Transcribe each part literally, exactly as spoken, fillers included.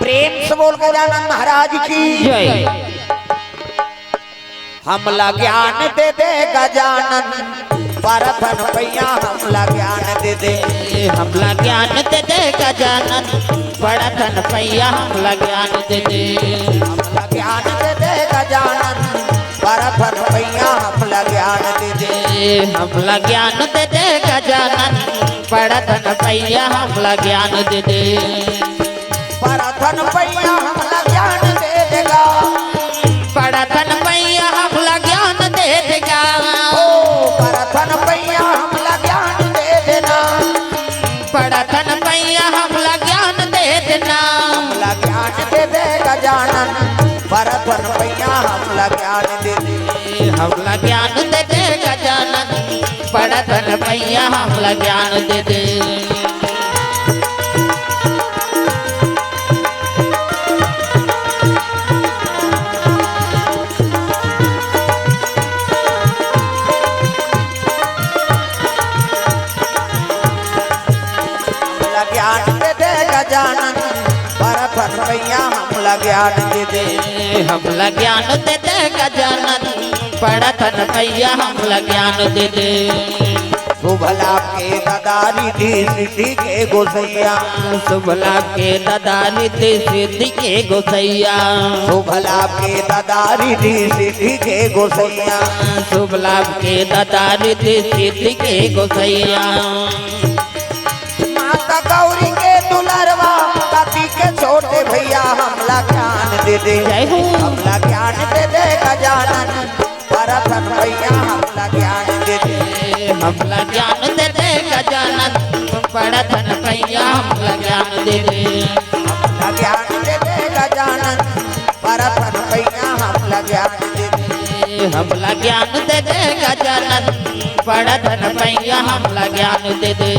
प्रेम से बोल गजानन महाराज की। जय। हमला ज्ञान दे दे गजानन, परथन पैया हमला ज्ञान दे दे। हमला ज्ञान दे दे गजानन, परथन पैया हमला ज्ञान दे दे। हमला ज्ञान दे दे गजानन, परथन पैया हमला ज्ञान दे दे। हमला ज्ञान दे दे गजानन, परथन पैया हमला ज्ञान दे दे। परथन पैया हमला ज्ञान दे देगा। परथन पैया हमला ज्ञान दे देगा। ओ, परथन पैया हमला ज्ञान दे देना। परथन पैया हमला ज्ञान दे देना। हमला ज्ञान दे दे गजानन, परथन पैया हमला ज्ञान दे दे। हमला ज्ञान दे दे गजानन, परथन पैया हमला ज्ञान दे दे। हमला ज्ञान दे दे गजानन, परथन पैया हमला ज्ञान दे दे। हमला ज्ञान दे दे गजानन, परथन पैया हमला ज्ञान दे दे। शुभ लाभ के दाता रिद्धि सिद्धि के गोसैया। शुभ लाभ के दाता रिद्धि सिद्धि के गोसैया। शुभ लाभ के दाता रिद्धि सिद्धि के गोसैया। शुभ लाभ के दाता रिद्धि सिद्धि के गोसैया। माता गौरी के दुलरवा, पति के छोटे भैया, हमला ज्ञान दे दे। जय हो। हमला ज्ञान दे दे गजानन, परथन पैया हमला ज्ञान दे दे। हमला ज्ञान दे दे गजानन, परथन पैया हमला ज्ञान दे दे। हमला ज्ञान दे दे गजानन, परथन पैया हमला ज्ञान दे दे। हमला ज्ञान दे दे गजानन, परथन पैया हमला ज्ञान दे दे।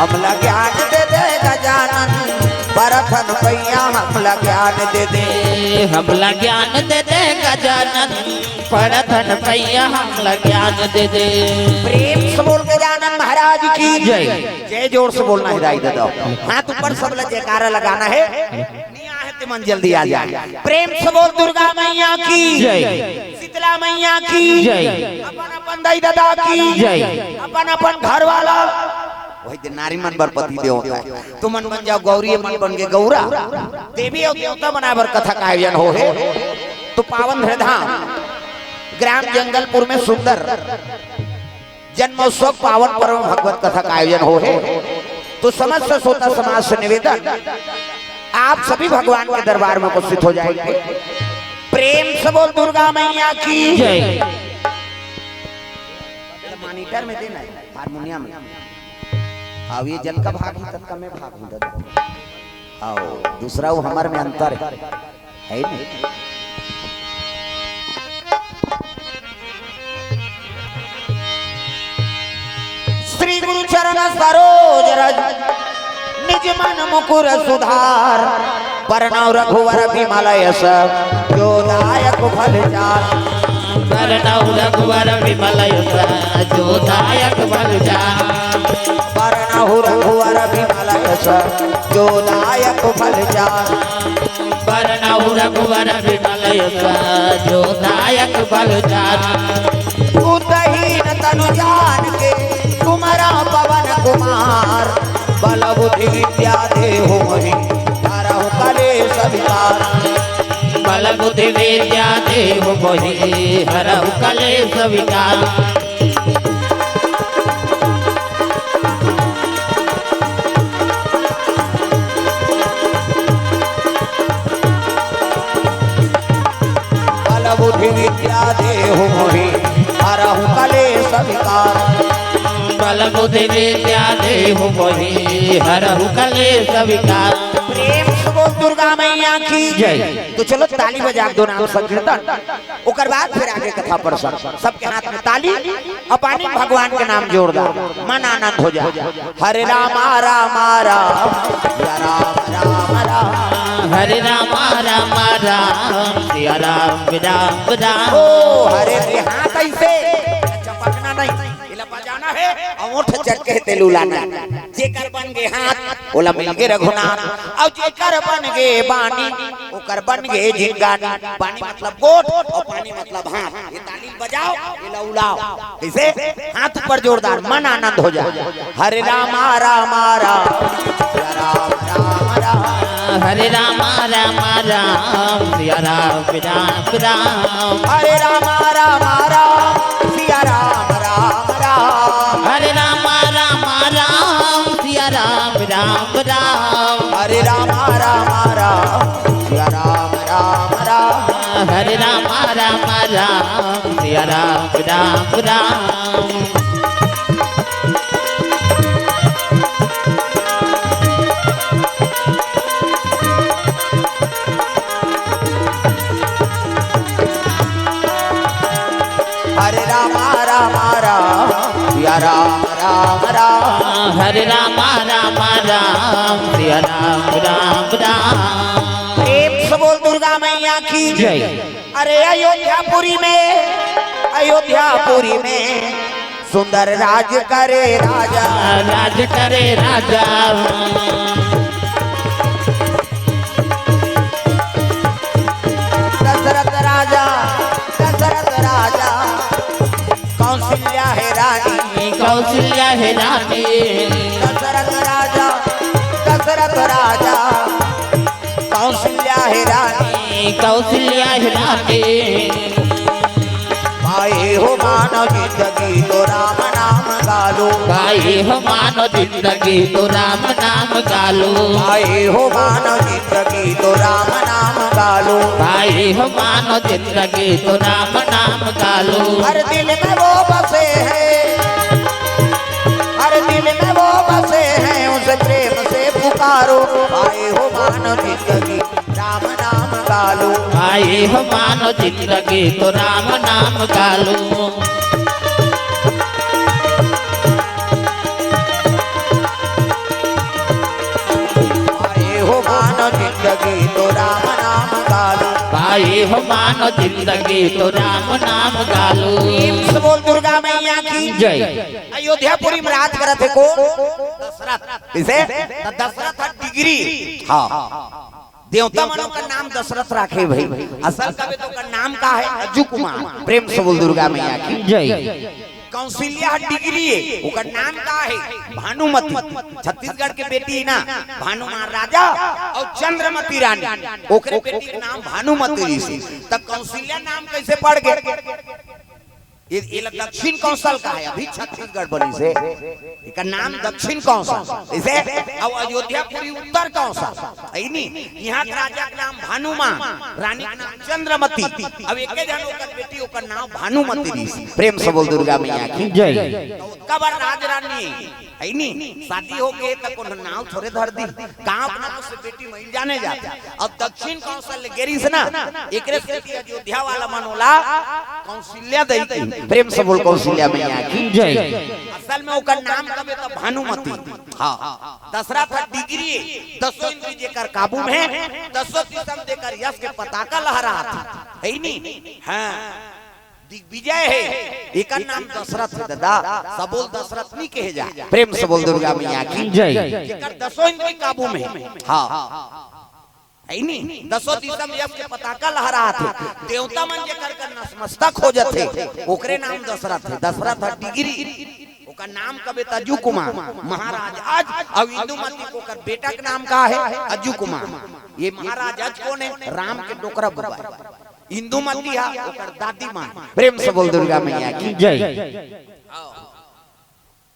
हमला ज्ञान दे दे गजानन, परथन पैया हमला ज्ञान दे दे। हमला ज्ञान दे दे गजानन, परथन पैया हमला ज्ञान दे दे। प्रेम से बोल गजानन महाराज की जय। जय जोर से बोलना है दाई दादा। हाथ ऊपर, सब ला जयकारा लगाना है। नहीं आए ते मन जल्दी आ जाए। प्रेम से बोल दुर्गा मैया की जय। शीतला मैया की जय। अपन अपन दाई दादा की जय। अपन अपन घर वाला। वही दिन नारी मन बर पति देव होता है। तुमन बन जाओ गौरी, अपन बन के गौरा। देवी अउ देवता बनाए बर कथा का आयोजन हो हे। तो पावन हृदय धाम ग्राम जंगलपुर में सुंदर जन्मोत्सव पावन पर्व में भगवत कथा का आयोजन हो हे। तो समस्त श्रोता समाज से निवेदन, आप सभी भगवान के दरबार में उपस्थित हो जाएंगे। प्रेम से बोल दुर्गा मैया की जय। मॉनिटर में देना है, हारमोनियम में। हाँ, ये जतका भाग ही ततका मैं भाग हूँ दादा। हाँ, दूसरा वो हमर में अंतर है, है नहीं? श्री गुरु चरण सरोज रज, निज मन मुकुर सुधार। बरनउँ रघुवर बिमल यस, जो दायक फल चार। बरनउँ रघुवर बिमल यस, जो दायक फल चार। बरनउँ रघुवर बिमल यस, जो दायक फल चार। बरनउँ रघुवर बिमल यस, जो दायक फल चार। बुद्धहीन तनु जान के सुमरा पवन कुमार। बल बुद्धि विद्या देहु मोहि हरहु कलेस विकार। बल बुद्धि विद्या देहु मोहि हरहु कलेस विकार। बल बुद्धि विद्या देहु मोहि हरहु कलेस विकार। बल बुद्धि विद्या देहु मोहि हरहु कलेस विकार। प्रेम से दुर्गा मैया की जय। तो चलो ताली बजा के दो नाम संकीर्तन, ओकर बाद फिर आगे कथा प्रसंग। सबके हाथ में ताली, अपानी भगवान के नाम जोरदार, मन आनंद हो जाए। हरे रामा रामा राम, सिया राम राम राम। हरे रामा रामा राम, सिया राम राम राम। ओ हरे रे, हाथ ऐसे चपकना नहीं, एला बजाना है, ओठ चटके तेल उलाना। जेकर बन गे हाथ, ओला मिल गे रघुनाथ। अउ जेकर बन गे बानी, ओकर बन गे जिंगानी। बानी मतलब गोठ अउ पानी मतलब हाथ। ये ताली बजाओ, ये लउलाओ। कैसे? हाथ ऊपर जोरदार, मन आनंद हो जाए। हरे रामा रामा राम, सिया राम राम राम। हरे रामा रामा राम, सिया राम राम राम। हरे रामा रामा राम, सिया राम राम राम। हरे रामा रामा राम, सिया राम राम राम। हरे रामा रामा राम, सिया राम राम राम। हरे रामा रामा राम, सिया राम राम राम। हरे रामा रामा राम, सिया राम राम राम। हरे रामा रामा राम, सिया राम राम राम। प्रेम से बोल दुर्गा मैया की जय। अरे अयोध्यापुरी में, अयोध्यापुरी में सुंदर राज करे राजा। राज करे राजा। दशरथ राजा, दशरथ राजा, कौशल्या है रानी। कौशल्या है रानी। दशरथ राजा, दशरथ राजा, कौशल्या है रानी। कौशल्या है रानी। पाए हो मानव जिंदगी तो राम नाम गालो। पाए हो मानव जिंदगी तो राम नाम गालो। पाए हो मानव जिंदगी तो राम नाम गालो। पाए हो मानव जिंदगी तो राम नाम गालो। हर दिल में वो बसे हैं, हर दिल में वो बसे हैं, उसे प्रेम से पुकारो। पाए हो मानव जिंदगी राम नाम गालो। आए हो मानो जिंदगी तो राम नाम गालो। आए हो मानो जिंदगी तो राम नाम गालो। आए हो मानो जिंदगी तो राम नाम गालो। प्रेम से बोल दुर्गा मैया की जय। अयोध्यापुरी में राज करत हे को दशरथ। किसे? त दशरथ ह डिग्री। हाँ। देवता मन ओकर नाम दशरथ राखे भाई। असल कबे तो ओकर नाम का है? अज्जू कुमार। प्रेम से बोल दुर्गा मैया की जय। कौशल्या ह डिग्री है, ओकर नाम का है? भानुमति। छत्तीसगढ़ के बेटी ना, भानुमान राजा अउ चंद्रमति रानी, ओकरे बेटी के नाम भानुमति रिहिस। त कौशल्या नाम कैसे पड़ गे? ये, ये ला दक्षिण कौशल का है, अभी छत्तीसगढ़ बनिस हे, एकर नाम दक्षिण कौशल। इसे अब अयोध्यापुरी उत्तर कौशल, है नी? यहाँ के राजा के नाम भानुमान, रानी के नाम चंद्रमति। अब एके जन ओकर बेटी, ओकर नाम भानुमति रिहिस। प्रेम से बोल दुर्गा मैया की जय। तो ओतका बड़ राज रानी है नी, शादी हो गे त कोनो नाव थोरे धर दी। गांव के नाव से बेटी मइल जाने जाथे। अब दक्षिण कौशल ले गे रिहिस ना, एकरे सेती अयोध्या वाला मन ओला कौशल्या दई कहिथे। प्रेम से बोल कौशल्या मैया की जय। असल में ओकर नाम कबे त भानुमति। हाँ, दशरथ ह डिग्री, दसों इंद्री जेकर काबू में हे, दसों दिशा में जेकर यश के पताका लहरात हे, है नी? हाँ। दिग्विजय हे, एकर नाम दशरथ हे दादा, सबो ल दशरथ नी कहे जाय। प्रेम से बोल दुर्गा मैया की जय। जेकर दसों इंद्री काबू में हे। हाँ। है नी? दसों दिशा में यश के पताका लहरात हे। देवता मन जेकर कर नतमस्तक हो जथे, ओकरे नाम दशरथ हे। दशरथ ह डिग्री, ओकर नाम कबे त अज्जू कुमार महाराज। आज अउ इंदुमती के ओकर बेटा के नाम का हे? अज्जू कुमार। ये महाराज आज कोन हे? राम के डोकरा बुआ। इंदुमती हा ओकर दादी माँ। प्रेम से बोल दुर्गा मैया की जय।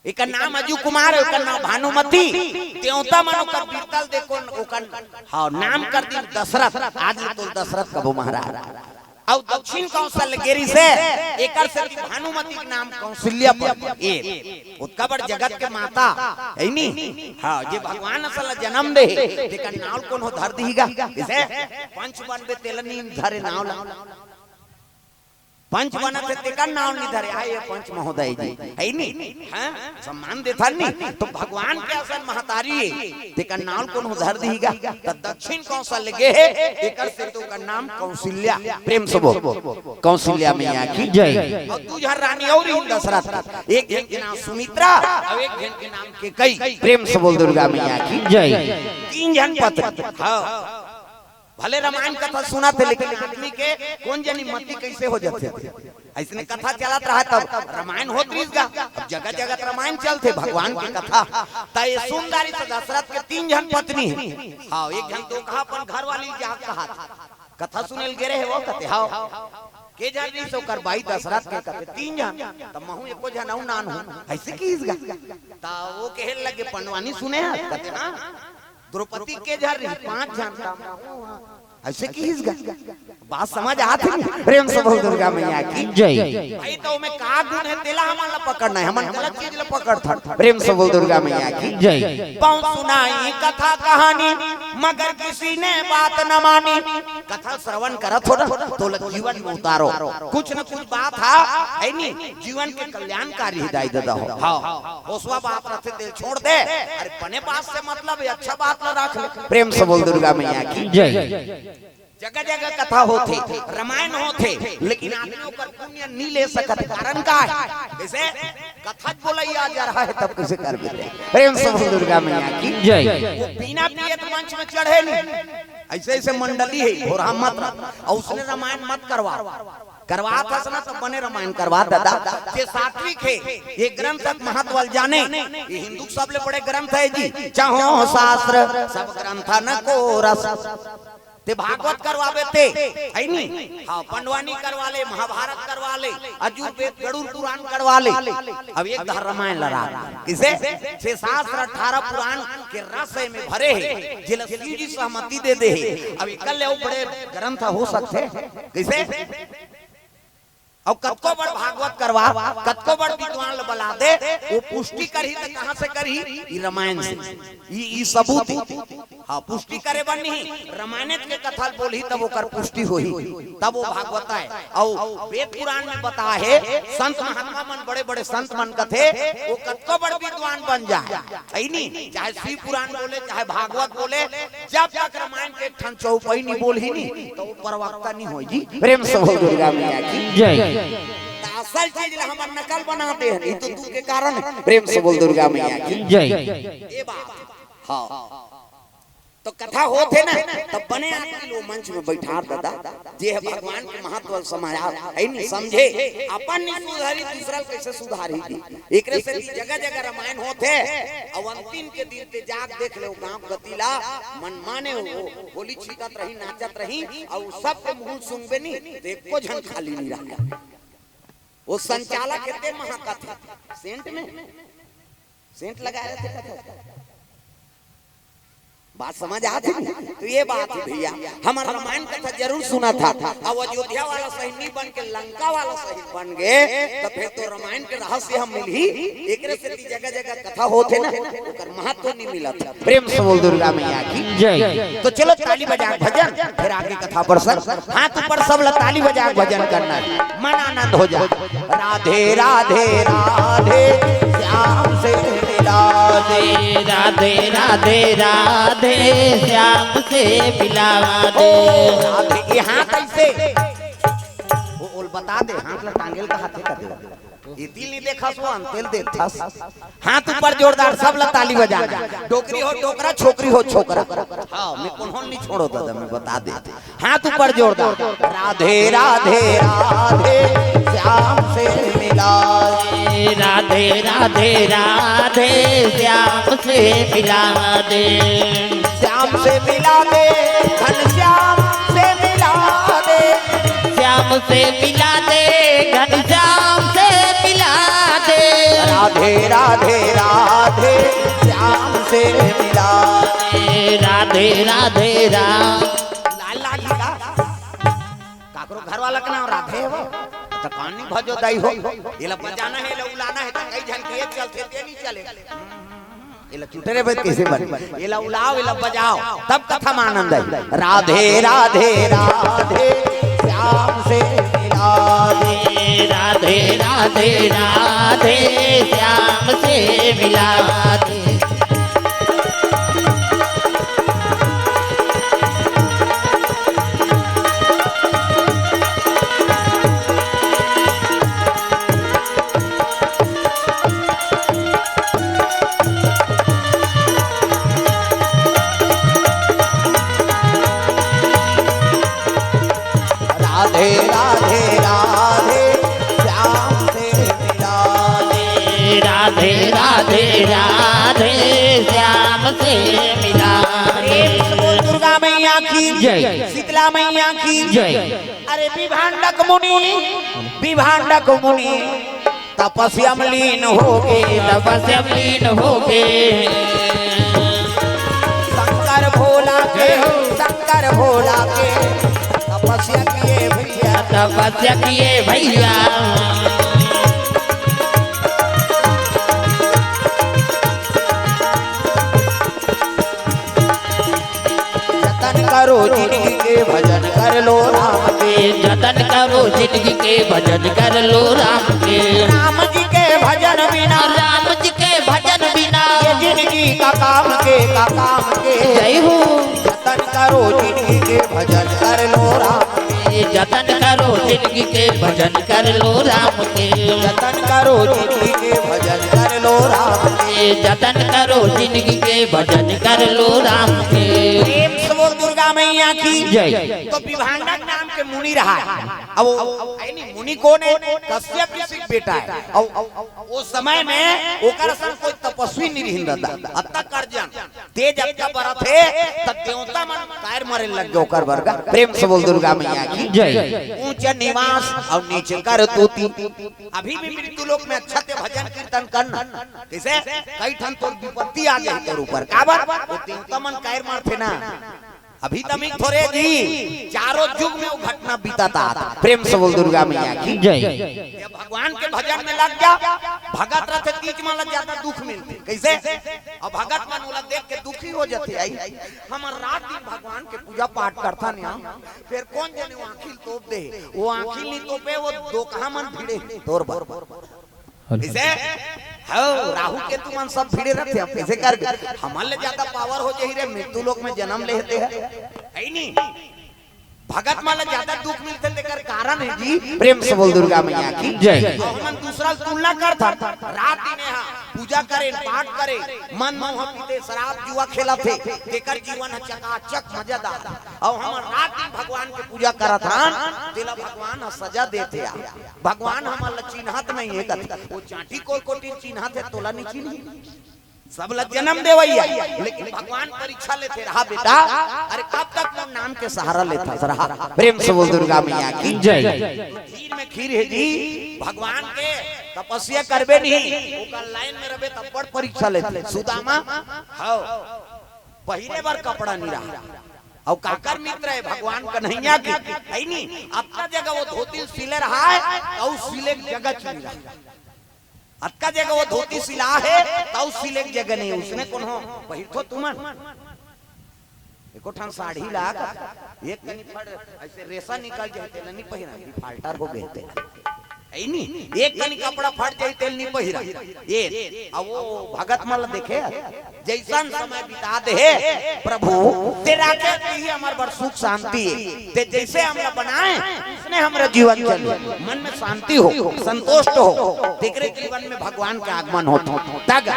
एकर नाम अज्जू कुमार हे, ओकर नाम भानुमति। देवता मन ओकर बीरता ल देखो, ओकर, हाँ, नाम कर दिन दशरथ। आज ले तो दशरथ कबो महाराज। अउ दक्षिण कौशल गे रिहिसे, एकर सेती भानुमति के नाम कौशल्या पड़ गे। ए, ओतका बड़ जगत के माता, हे नी? हाँ, जे भगवान असन ला जनम दे हे, तेकर नाव कोनो धर दिही गा। कइसे? पंच बनबे तेला नी धरे नाव ला। पंच बनत हे, तेकर नाव नी धरे, आय पंच महोदय जी, हे नी? हाँ? सम्मान देथन नी, त भगवान के असन महतारी हे, तेकर नाव कोनो धर दिही गा। त दक्षिण कौशल गे हे, एकर सेती ओकर नाम कौशल्या। प्रेम से बोल, कौशल्या मैया की जय। अउ दू झन रानी अउ रिहिन दशरथ के, एक झन के नाम सुमित्रा, अउ एक झन के नाम कैकई। प्रेम से बोल दुर्गा मैया की जय। तीन झन पत्नी। हाँ, भले रामायण कथा सुनत हे, लेकिन आदमी के कोन जनी मति कइसे हो जाथे। अइसने कथा चलत रहा, तब रामायण होत रिहिस गा। अब जगह जगह रामायण चलथे, भगवान के कथा। त ए सुंदरी से दशरथ के तीन झन पत्नी हे। हाँ, एक झन तो कहा अपन घर वाली जाग कहा, कथा सुने ल गे रहे हे वो, कथे हाँ। के झन रिहिस ओकर बाई दशरथ के, कथे तीन झन। त महूं एको झन अउ नान हूं, अइसे किहिस गा। त वो कहे लगे, पंडवानी सुने हस? कथे हाँ। द्रौपदी के झन रिहिस, पांच झन, त महूं हाँ। अइसे किहिस गा। बात समझ आत हे? प्रेम से बोल दुर्गा मैया की जय। भाई, त ओमे का गुण हे, तेला हमन ला पकड़ना हे, हमन गलत चीज ला पकड़थन। प्रेम से बोल दुर्गा मैया की जय। बहुत सुनाई कथा कहानी, मगर किसी ने बात न मानी। कथा श्रवण करत हो ना, तोला जीवन में उतारो। कुछ न कुछ बात हा, हे नी, जीवन के कल्याणकारी हे दाई ददा हो। हाँ, होसवा बात रथे, तेला छोड़ दे। अरे, बने बात से मतलब हे, अच्छा बात ला राख ले। प्रेम से बोल दुर्गा मैया की जय। जगह जगह कथा होथे, रामायण होथे, लेकिन आदमी ओकर पुण्य नी ले सकत। कारण का हे? कइसे? कथा बोलइया जा रहा हे, तब कइसे करबे? प्रेम से बोल दुर्गा मैया की जय। वो बिना पिए त मंच में चढ़े नी। अइसे अइसे मंडली हे, भोरहा मत रह, अउ अइसने रामायण मत करवा। करवात हस ना, त बने रामायण करवा ददा। जे सात्विक हे, ए ग्रंथ के महत्व ल जाने। ए हिंदू के सबले बड़े ग्रंथ हे जी, चाहो शास्त्र सब ग्रंथन को रस। ते भागवत करवाबे ते, हे नी? हाँ, पंडवानी करवा ले, महाभारत करवा ले, अजुर्वेद, गरुड़ पुराण करवा ले। अब एक धर रामायण ला राख। कइसे? छह शास्त्र, अठारह पुराण के रस एमे भरे हे, जेला शिव जी सहमति दे दे हे। अब एकर ले अउ बड़े ग्रंथ हो सकथे? कइसे? अउ कतको बड़ भागवत करवा, कतको बड़ विद्वान ल बला दे, वो पुष्टि करही त कहाँ से करही? ई रामायण से। ई, ई सबूत हे। हाँ, पुष्टि करे बर नहीं, रामायण के कथा ल बोलही, तब ओकर पुष्टि होही, तब वो भागवत हे। अउ वेद पुराण में बताय हे, संत महात्मा मन, बड़े बड़े संत मन कथे, वो कतको बड़ विद्वान बन जाय, हे नी? चाहे शिव पुराण बोले, चाहे भागवत बोले, जब तक रामायण के एक ठन चौपाई नी बोलही नी, त वो प्रवक्ता नी होय जी। प्रेम से बोल दुर्गा मैया की जय। त असल चीज ला हमर नकल बना दे हन, ई तो दुख के कारण हे। प्रेम से बोल दुर्गा मैया की जय। ए बात। हाँ। त कथा होत हे ना, त बने आदमी लो मंच में बइठार ददा, जे हे भगवान के महत्व ल समझा, हे नी समझे, अपन नी सुधारी, दूसरा ल कइसे सुधारी जी? एकरे सेती जगह जगह रामायण होत हे। अउ अंतिम के दिन ते जाके देख ले, गांव गति ला मन माने हो, होली छीटत रही, नाचत रही, अउ सबके मुंह सुंघबे नी, त एको झन खाली नी रहय। वो संचालक एते महकत हे सेंट में, सेंट लगाय रथे कथा। बात समझ आत हे? त ए बात हे भइया, हमर रामायण कथा जरूर सुनत हव। अब अयोध्या वाला सही नी बन के लंका वाला सही बन गे, त फेर तो रामायण के रहस्य हम मिलही। एकरे सेती जगह जगह कथा होत हे ना, ओकर महत्व नी मिलत। प्रेम से बोल दुर्गा मैया की जय। त चलो ताली बजा के भजन, फेर आगे कथा प्रसंग। हाथ ऊपर सब ला ताली बजा के भजन करना हे, मन आनंद हो जाय। राधे राधे राधे श्याम से मिला दे। राधे राधे राधे श्याम से मिलावा दे। राधे, ये हाथ अइसे। वो ओल बता दे, हाथ ला टांगेल का हाथे का दे। ये तिल नी देखस वो, अंतेल देखस। हाथ ऊपर जोरदार, सब ला ताली बजा। डोकरी हो डोकरा, छोकरी हो छोकरा। हाँ, मैं कोनो ल नी छोड़ों ददा, मैं बता देत हंव। हाथ ऊपर जोरदार। राधे राधे राधे श्याम से मिला दे। राधे राधे राधे श्याम से मिला दे। श्याम से मिला दे, घनश्याम से मिला दे। श्याम से मिला दे, घनश्याम से मिला दे। राधे राधे राधे श्याम से मिला दे। राधे राधे राधे। लाल लागी का? काकरो घर वाला के नाम राधे हे वो। त कानी भजो दाई हो। एला बजाना हे, एला उलाना हे, त कई झन के चलथे, ते नहीं चले। एला चुटरे बे कैसे बन? एला उलाओ, एला बजाओ, तब कथा में आनंद आई। राधे, राधे, राधे, श्याम से मिला दे। राधे, राधे, राधे, श्याम से मिला दे। राधे, राधे, राधे, श्याम से मिला दे। राधे, राधे, राधे, श्याम से मिला दे। प्रेम से बोल दुर्गा मैया की जय। शीतला मैया की जय। अरे विभांडक मुनि, विभांडक मुनि तपस्या में लीन हो गे। तपस्या में लीन हो गे। शंकर भोला के, जय हो। शंकर भोला के तपस्या किए भैया। तपस्या किए भैया। जतन करो जिनगी के भजन कर लो राम के। जतन करो जिनगी के भजन कर लो राम के। राम जी के भजन बिना, राम जी के भजन बिना ये जिनगी का काम के, का काम के। जय हो। जतन करो जिनगी के भजन कर लो राम के। जतन करो जिनगी के भजन कर लो राम के। जतन करो जिनगी के भजन कर लो राम के। जतन करो जिनगी के भजन कर लो राम के। प्रेम से बोल दुर्गा मैया की जय। तो विभांडक नाम के मुनि रहा है। अब वो, अब, अब, नहीं, मुनि कौन है? कश्यप ऋषि के बेटा है। अब, अब, अब, उस समय में ओकर सन कोई तपस्वी नहीं रहिन दादा। अतका कर जन तेज अतका बरत हे, तब देवता मन कायर मरे लग गए ओकर बरगा। प्रेम से बोल दुर्गा मैया की जय। ऊंच निवास और नीच करतूती। अभी भी मृत्यु लोक में अच्छा ते भजन कीर्तन करना। कैसे? कई ठन तोर विपत्ति आ गई तोर ऊपर। काबर? वो देवता मन कायर मरथे ना। अभी तमिक थोरे जी, चारों युग में वो घटना बीतत आत हे। प्रेम से बोल दुर्गा मैया की जय। जब भगवान के भजन में लग जा, भगत रथे तीज मन ला ज्यादा दुख मिलथे। कैसे? अब भगत मन ओला देख के दुखी हो जाथे। आई, हमर रात दिन भगवान के पूजा पाठ करथन यहाँ, फिर कौन जने वो आँखी ल तोप दे, वो आँखी नहीं तोपे, वो दोकहा मन भिड़े तोर बर। हेलो। इसे हो, राहु केतु मन सब भिड़े रहते, हम कैसे कर? हमन ले ज्यादा पावर हो जाही रे, मृत्यु लोक में जन्म लेते हैं, है नहीं? भगत मन ले ज्यादा दुख मिलथे, तेकर कारण है जी। प्रेम से बोल दुर्गा मैया की जय। अउ हमन दूसरा से तुलना करथन, रात दिन यहाँ पूजा करे, पाठ करे, मन मोह पीथे, शराब जुआ खेलथे, तेकर जीवन ह चकाचक मजेदार। अउ हमन रात दिन भगवान के पूजा करत हन, तेला भगवान ह सजा देथे। आ भगवान हमन ला चिन्हत नहीं है कथे, वो चांटी कोर कोटी चिन्हत है, तोला नहीं चिन्ही। सब ला जन्म देवैया, लेकिन भगवान परीक्षा लेथे, रहा बेटा, अरे कब तक मोर नाम के सहारा लेथस, रहा। प्रेम से बोल दुर्गा मैया की जय। खीर में खीर है जी, भगवान के तपस्या करबे नहीं, ओकर लाइन में रहबे तब बड़ परीक्षा लेथे। सुदामा, हाँ, पहिरे बर कपड़ा नहीं रहा, अउ काकर मित्र है भगवान कन्हैया के, है नहीं? अतका जगह वो धोती सिले रहा है, अउ सिले के जगह नहीं रहा। अतका जगह वो धोती सिला है, तउ सिले के जगह नहीं। उसने कोनो पहिरथो तुमन? एको ठन साड़ी ला, एक कनी फट ऐसे रेसा निकल जाए, तेला नहीं पहिरा, defaulter हो गए तेला। है नी? एक कनी कपड़ा फट जाए, तेला नहीं पहिरा। ये, अब वो भगत मन ला देखे, जैसन समय बिता दे हे प्रभु, ते राखे ही हमर बर सुख शांति हे। ते जैसे हमला बनाए, उसने हमरा जीवन चले, मन में शांति हो, संतुष्ट हो, तेकरे जीवन में भगवान के आगमन होत। तग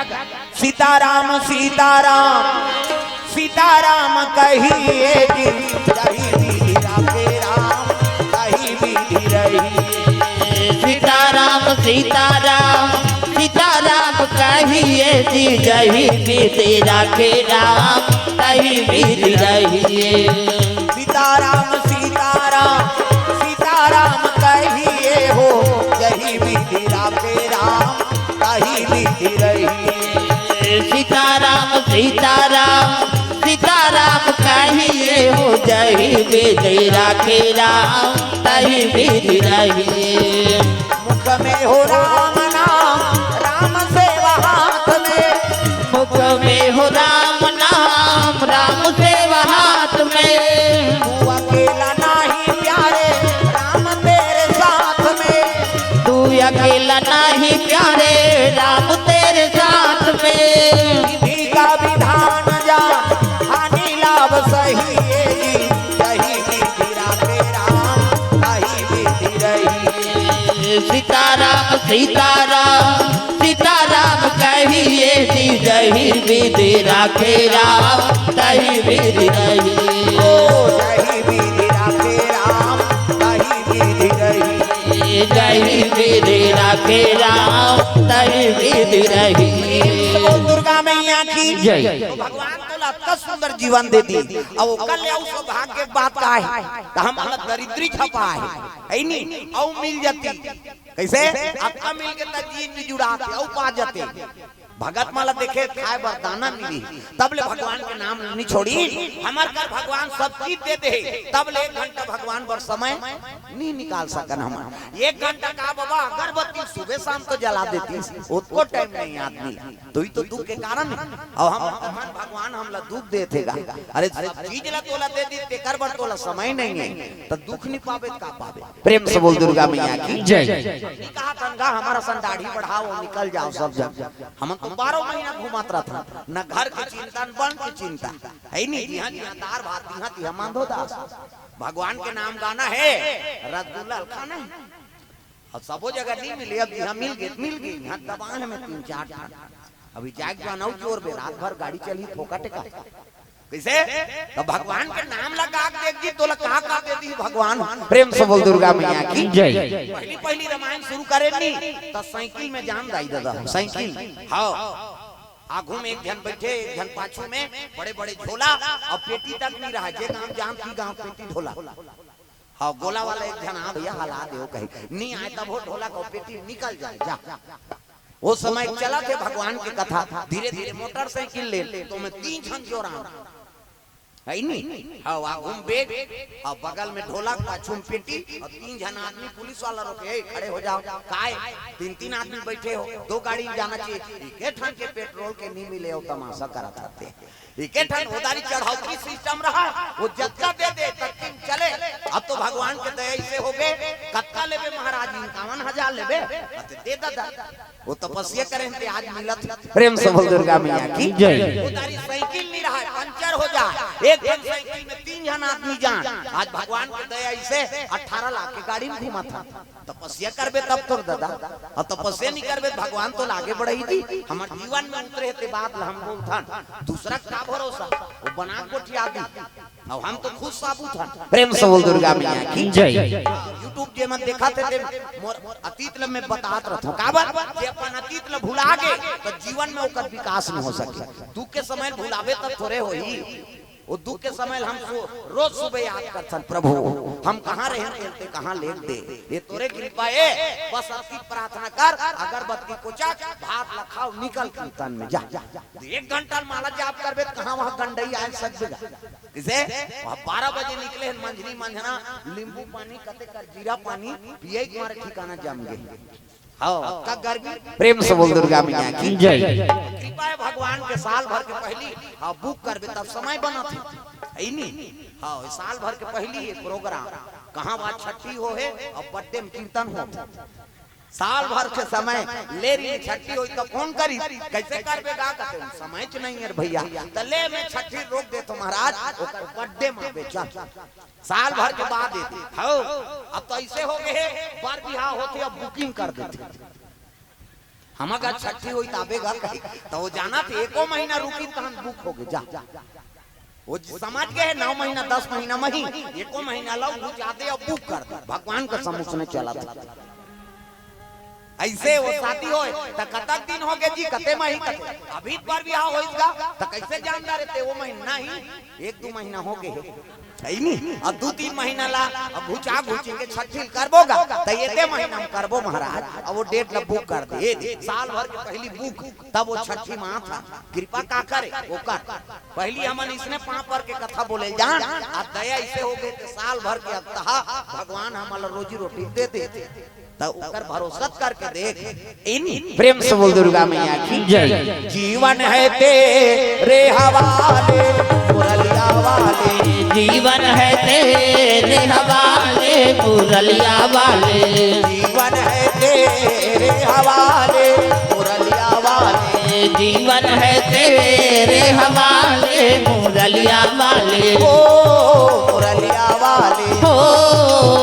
सीताराम, सीताराम, सीताराम कहिए जी, जही विधि राखे राम, तही विधि रही। सीताराम, सीताराम, सीताराम कहिए जी, जही विधि राखे राम, तही विधि रहिए। सीताराम, सीताराम, सीताराम कहिए हो, जही विधि राखे राम, तही विधि रहिए। सीताराम, सीताराम, सीताराम कहिए हो, जय तही विधि राखे राम, तही विधि रही। मुख में हो राम नाम, राम सेवा हाथ में। मुख में हो राम नाम, राम सेवा हाथ में। तू अकेला नाही प्यारे, राम तेरे साथ में। तू अकेला नाही प्यारे, राम तेरे साथ में। विधि का विधान जान, हानि लाभ सही है जी। तही विधि राखे राम, तही विधि रही। सीताराम सीताराम सीताराम कहिए जी, जही विधि राखे राम, तही विधि रही। ओ जही विधि राखे राम, तही विधि रही। जही विधि राखे राम, तही विधि रही। बोल दुर्गा मैया की जय। तो भगवान तोला अतना सुंदर जीवन दे दी, अउ ओकर ले अउ सौभाग्य के बात का है? त हमन ला दरिद्री झपा है, है नी? अउ मिल जाती। कैसे? अतका मिल के त जी जुड़ाते, अउ पा जाते। भगत मन ला देखे खाए बर दाना मिली, तब ले भगवान के नाम नी छोड़ी। हमर कर भगवान सब चीज दे दे, तब ले एक घंटा भगवान बर समय नी निकाल सकन हमन। एक घंटा का बाबा, अगरबत्ती सुबह शाम तो जला देती, ओतको टाइम नहीं आदमी। तू ही तो दुख के कारण है। अउ हम कथन भगवान हमला दुख देथे गा। अरे सब चीज ला तोला दे दी, तेकर बर तोला समय नहीं है, त दुख नहीं पाबे त का पाबे? प्रेम से बोल दुर्गा मैया की जय। नी कहा तन गा, हमर असन दाढ़ी बढ़ाओ, निकल जाओ सब जन। हमन तो बारह महीना घूमत रहथन, न घर के चिंता, न बन के चिंता, है नी? जिहाँ जिहाँ दार भात, तिहाँ तिहाँ मांधो दास। भगवान के नाम गाना है, रसगुल्ला खाना है। अब सबो जगह नहीं मिले, अब यहाँ मिल गए, मिल गए, यहाँ दबाए हमें तीन चार ठन। अभी जाए के जाना जोर बे, रात भर गाड़ी चली फोकट का। कैसे? तो भगवान के नाम लगा के देख जी, तोला का का दे दी भगवान। प्रेम से बोल दुर्गा मैया की जय। पहली पहली रामायण शुरू करे नी, तो साइकिल में जान दाई दादा, साइकिल। हाँ। आगू में एक झन बैठे, एक झन पाछू में, बड़े बड़े झोला, अउ पेटी तक नहीं रहा, जे गांव जान की गांव पेटी ढोला। हाँ, गोला वाला एक झन, हाँ भैया, हला देव कहे। नी आए तब हो ढोला को पेटी निकल जाए, जा। वो समय चलत हे भगवान के कथा, धीरे धीरे मोटरसाइकिल ले, तो मैं तीन झन जोराम। है नी? हाँ, आगू में बैग, अउ बगल में ढोलक, पाछू में पेटी, अउ तीन झन आदमी पुलिस वाला रोके, "ए, खड़े हो जाओ।" काय? तीन तीन आदमी बैठे हो, दो गाड़ी में जाना चाहिए। एके ठन के पेट्रोल के नी मिले, अउ तमाशा करत रहते। एके ठन उधारी चढ़ौती सिस्टम रहा, वो जतका दे दे, ततकी में चले। अब तो भगवान के दया ऐसे हो गए, कतका लेबे महाराज, इक्यावन हजार लेबे, अते दे दादा। वो तपस्या करें ते आज मिलत। प्रेम से बोल दुर्गा मैया की जय। उधारी साइकिल नहीं रहा, पंचर हो जाए, एक ठन साइकिल में तीन झन आदमी जान। आज भगवान के दया ऐसे अठारह लाख के गाड़ी में घुमा था। तपस्या करबे तब तोर दादा, अउ तपस्या नहीं करबे त भगवान तो लागे बढ़ाई दी। हमर जीवन में उतरे ते बात ला हम बोलथन, दूसरा का भरोसा, वो बना गोठिया दी। अउ हम तो खुद साबुत हन। प्रेम से बोल दुर्गा मैया की जय। YouTube जे मन देखत हे ते मोर अतीत ल मैं बतात रहथों। काबर? जे अपन अतीत ल भुला गे, त जीवन में ओकर विकास नहीं हो सके। दुख के समय भुलाबे तब थोरे होही। वो दुख के समय हम सु-, रोज सुबह याद करथन, "प्रभु, हम कहाँ रहेन, तेल ते कहाँ लेग दे? ये तोरे कृपा ए, बस अतकी प्रार्थना कर, अगरबत्ती कोचक, भात ला खाओ, निकल कीर्तन में जा।" एक घंटा माला जाप करबे त कहाँ वहाँ गंडई आए सज जा। किसे? वहाँ बारह बजे निकले हन, मंझनी मंझना, नींबू पानी, कते कर जीरा पानी, पिए के मारे ठिकाना जम गए। हाँ, का गर्मी? प्रेम से बोल दुर्गा मैया की जय। कृपा है भगवान के, साल भर के पहली, हाँ, बुक करबे तब समय बनत हे। है नी? हाँ, साल भर के पहली ये प्रोग्राम। कहाँ बात छठी हो हे अउ बर्थडे में कीर्तन हो। साल भर के समय ले रही छठी होई तो फोन करी, कैसे करबे गा कहते, समय च नहीं है रे भैया। त ले मैं छठी रोक देथों महाराज, ओकर बर्थडे में आबे चल। साल भर के बाद ये दे। हौ, अब तो ऐसे हो गए हे, बर बिहाव होथे, अब बुकिंग कर देथे। हम अगर छठी होई त आबे गा कही, त वो जाना थे एको महीना रुकी तहन बुक हो गए, जा। वो ज-, समझ गए हे, नौ महीना, दस महीना में ही, एको महीना ला वो जाते अब बुक कर दे। भगवान का समूह ने चला था। अइसे वो शादी होय, त कतक दिन होगे जी, कते महीना, कते? अभी त बर बिहाव होइस गा, त कइसे जानदा रे ते? वो महीना ही, एक दू महीना होगे हे। हे नी? अब दू तीन महीना ला, अब घुचा घुची के छट्ठी ल करबो गा, त एते महीना म करबो महाराज। अब वो date ला book कर दे, ए दे, साल भर के पहिली book, तब वो छट्ठी म आथा। कृपा का करे, ओकर। पहिली हमन इसने पाँव पर के कथा बोले जान, अब दया इसे होगे त साल भर के अब तहा भगवान हमन ला रोजी रोटी दे दे। त ओकर भरोसा करके देख। इन प्रेम से बोल दुर्गा मैया की जय। जीवन है तेरे हवाले, मुरलिया वाले। जीवन है तेरे हवाले, मुरलिया वाले। जीवन है तेरे हवाले, मुरलिया वाले। जीवन है तेरे हवाले, मुरलिया वाले। ओ मुरलिया वाले। हो